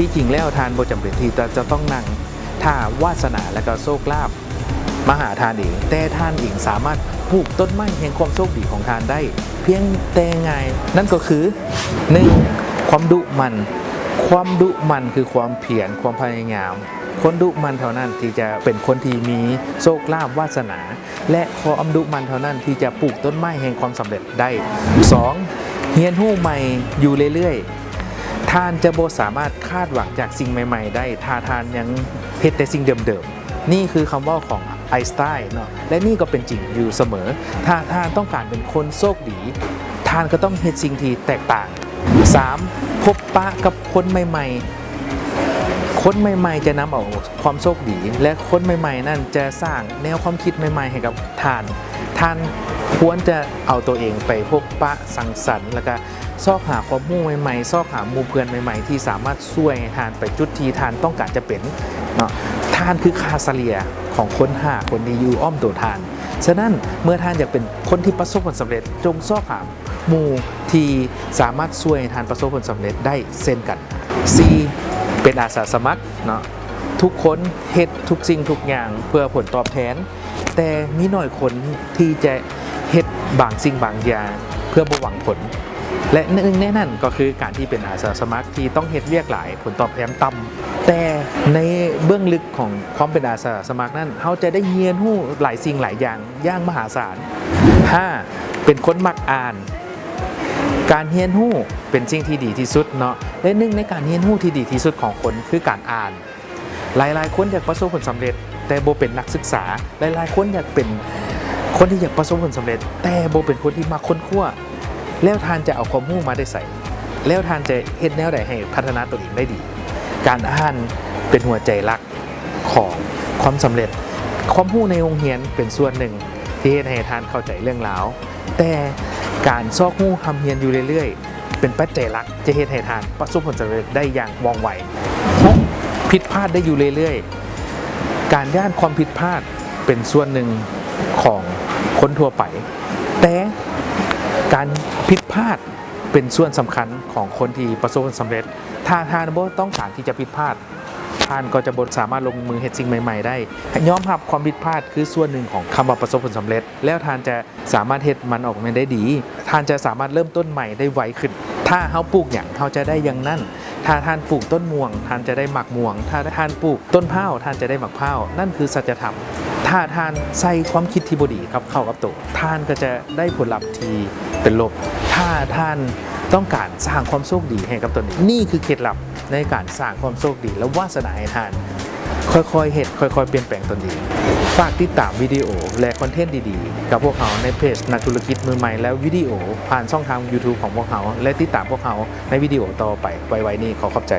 ທີ່ຈິງແລ້ວທ່ານບໍ່ຈຳເປັນທີ່ຈະ ຈະຕ້ອງນັ່ງຖ້າວາສະໜາ ແລະ ກໍໂຊກລາບມາຫາທ່ານເອງ, ແຕ່ທ່ານເອງສາມາດປູກຕົ້ນໄມ້ແຫ່ງຄວາມໂຊກດີຂອງທ່ານໄດ້ ພຽງແຕ່ງ່າຍ, ນັ້ນກໍຄື ໜຶ່ງ ຄວາມດຸໝັ່ນ. ຄວາມດຸໝັ່ນຄືຄວາມພຽນ, ຄວາມພະຍາຍາມ. ຄົນດຸໝັ່ນເທົ່ານັ້ນທີ່ຈະເປັນຄົນທີ່ມີໂຊກລາບວາສະໜາ ແລະ ຄວາມດຸໝັ່ນເທົ່ານັ້ນທີ່ຈະປູກຕົ້ນໄມ້ແຫ່ງຄວາມສຳເລັດໄດ້. ສອງ ຮຽນຮູ້ໃໝ່ຢູ່ເລື້ອຍໆ. ທ່ານຈະບໍ່ສາມາດຄາດຫວັງຈາກສິ່ງໃໝ່ໆໄດ້ ຖ້າທ່ານຍັງເຮັດແຕ່ສິ່ງເດີມໆ. ນີ້ຄືຄຳເວົ້າຂອງໄອນສະໄຕນເນາະ ແລະ ນີ້ກໍເປັນຈິງຢູ່ສະເໝີ. ຖ້າທ່ານຕ້ອງການເປັນຄົນໂຊກດີ, ທ່ານກໍຕ້ອງເຮັດສິ່ງທີ່ແຕກຕ່າງ. ສາມ ພົບປະກັບຄົນໃໝ່ໆ. ຄົນໃໝ່ໆຈະນຳເອົາຄວາມໂຊກດີ ແລະ ຄົນໃໝ່ໆນັ້ນຈະສ້າງແນວຄວາມຄິດໃໝ່ໆໃຫ້ກັບທ່ານ. ທ່ານຄວນຈະເອົາຕົວເອງໄປພົບປະສັງສັນ ແລ້ວກະຊອກຫາຄວາມຮູ້ໃໝ່ໆ, ຊອກຫາໝູ່ເພື່ອນໃໝ່ໆທີ່ສາມາດຊ່ວຍໃຫ້ທ່ານໄປຈຸດທີ່ທ່ານຕ້ອງການຈະເປັນເນາະ. ທ່ານຄືຄ່າສະເລ່ຍຂອງຄົນຫ້າຄົນທີ່ຢູ່ອ້ອມໂຕທ່ານ. ສະນັ້ນ ເມື່ອທ່ານຢາກເປັນຄົນທີ່ປະສົບຜົນສຳເລັດ, ຈົ່ງຊອກຫາ ໝູ່ທີ່ສາມາດຊ່ວຍໃຫ້ທ່ານປະສົບຜົນສຳເລັດໄດ້ເຊັ່ນກັນ. ສີ່ ເປັນອາສາສະໝັກເນາະ. ທຸກຄົນເຮັດທຸກສິ່ງທຸກຢ່າງເພື່ອຜົນຕອບແທນ, ແຕ່ມີໜ້ອຍຄົນທີ່ຈະເຮັດບາງສິ່ງບາງຢ່າງເພື່ອບໍ່ຫວັງຜົນ ແລະ ໜຶ່ງໃນນັ້ນກໍຄືການທີ່ເປັນອາສາສະໝັກທີ່ຕ້ອງເຮັດວຽກຫຼາຍ, ຜົນຕອບແທນຕ່ຳ. ແຕ່ໃນເບື້ອງເລິກຂອງຄວາມເປັນອາສາສະໝັກນັ້ນ, ເຮົາຈະໄດ້ຮຽນຮູ້ຫຼາຍສິ່ງຫຼາຍຢ່າງ ຢ່າງມະຫາສານ. ຫ້າ ເປັນຄົນມັກອ່ານ. ການຮຽນຮູ້ເປັນສິ່ງທີ່ດີທີ່ສຸດເນາະ ແລະ ໜຶ່ງໃນການຮຽນຮູ້ທີ່ດີທີ່ສຸດຂອງຄົນຄືການອ່ານ. ຫຼາຍໆຄົນຢາກປະສົບຜົນສຳເລັດ ແຕ່ບໍ່ເປັນນັກສຶກສາ. ຫຼາຍໆຄົນຢາກເປັນຄົນທີ່ຢາກປະສົບຜົນສຳເລັດ ແຕ່ບໍ່ເປັນຄົນທີ່ມັກຄົ້ນຄວ້າ. ແລ້ວທ່ານຈະເອົາຄວາມຮູ້ມາແຕ່ໃສ? ແລ້ວທ່ານຈະເຮັດແນວໃດໃຫ້ພັດທະນາຕົນເອງໄດ້ດີ? ການອ່ານເປັນຫົວໃຈຫຼັກ ຂອງຄວາມສຳເລັດ. ຄວາມຮູ້ໃນໂຮງຮຽນເປັນສ່ວນໜຶ່ງທີ່ເຮັດໃຫ້ທ່ານເຂົ້າໃຈເລື່ອງລາວ, ແຕ່ການຊອກຮູ້ຮ່ຳຮຽນຢູ່ເລື້ອຍໆ ເປັນປັດໄຈຫຼັກທີ່ເຮັດໃຫ້ທ່ານປະສົບຜົນສຳເລັດໄດ້ຢ່າງວ່ອງໄວ. ຫົກ ຜິດພາດໄດ້ຢູ່ເລື້ອຍໆ. ການຢ້ານຄວາມຜິດພາດເປັນສ່ວນໜຶ່ງຂອງຄົນທົ່ວໄປ, ແຕ່ການຜິດພາດເປັນສ່ວນສຳຄັນຂອງຄົນທີ່ປະສົບຜົນສຳເລັດ. ຖ້າທ່ານບໍ່ຕ້ອງການທີ່ຈະຜິດພາດ, ທ່ານກໍຈະບໍ່ສາມາດລົງມືເຮັດສິ່ງໃໝ່ໆໄດ້. ຍອມຮັບຄວາມຜິດພາດຄືສ່ວນໜຶ່ງຂອງຄຳວ່າປະສົບຜົນສຳເລັດ, ແລ້ວທ່ານຈະສາມາດເຮັດມັນອອກມາໄດ້ດີ. ທ່ານຈະສາມາດເລີ່ມຕົ້ນໃໝ່ໄດ້ໄວຂຶ້ນ. ຖ້າເຮົາປູກຫຍັງ, ເຮົາຈະໄດ້ຢ່າງນັ້ນ. ຖ້າທ່ານປູກຕົ້ນມ່ວງ, ທ່ານຈະໄດ້ໝາກມ່ວງ. ຖ້າທ່ານປູກຕົ້ນພ້າວ, ທ່ານຈະໄດ້ໝາກພ້າວ. ນັ້ນຄືສັດຈະທຳ. ຖ້າທ່ານໃສ່ຄວາມຄິດທີ່ບໍ່ດີກັບເຂົ້າກັບໂຕ, ທ່ານກໍຈະໄດ້ຜົນລັບທີ່ເປັນລົບ. ຖ້າທ່ານຕ້ອງການສ້າງຄວາມໂຊກດີໃຫ້ກັບຕົນເອງ, ນີ້ຄືເຄັດລັບໃນການສ້າງຄວາມໂຊກດີ ແລະ ວາສະໜາໃຫ້ທ່ານ. ຄ່ອຍໆເຮັດ, ຄ່ອຍໆປ່ຽນແປງຕົນເອງ. ຝາກຕິດຕາມວິດີໂອ ແລະ ຄອນເທັນດີໆກັບພວກເຮົາໃນເພຈນັກທຸລະກິດມືໃໝ່ ແລະ ວິດີໂອຜ່ານຊ່ອງທາງ YouTube ຂອງພວກເຮົາ ແລະ ຕິດຕາມພວກເຮົາໃນວິດີໂອຕໍ່ໄປ. ໄວໆນີ້. ຂໍຂອບໃຈ.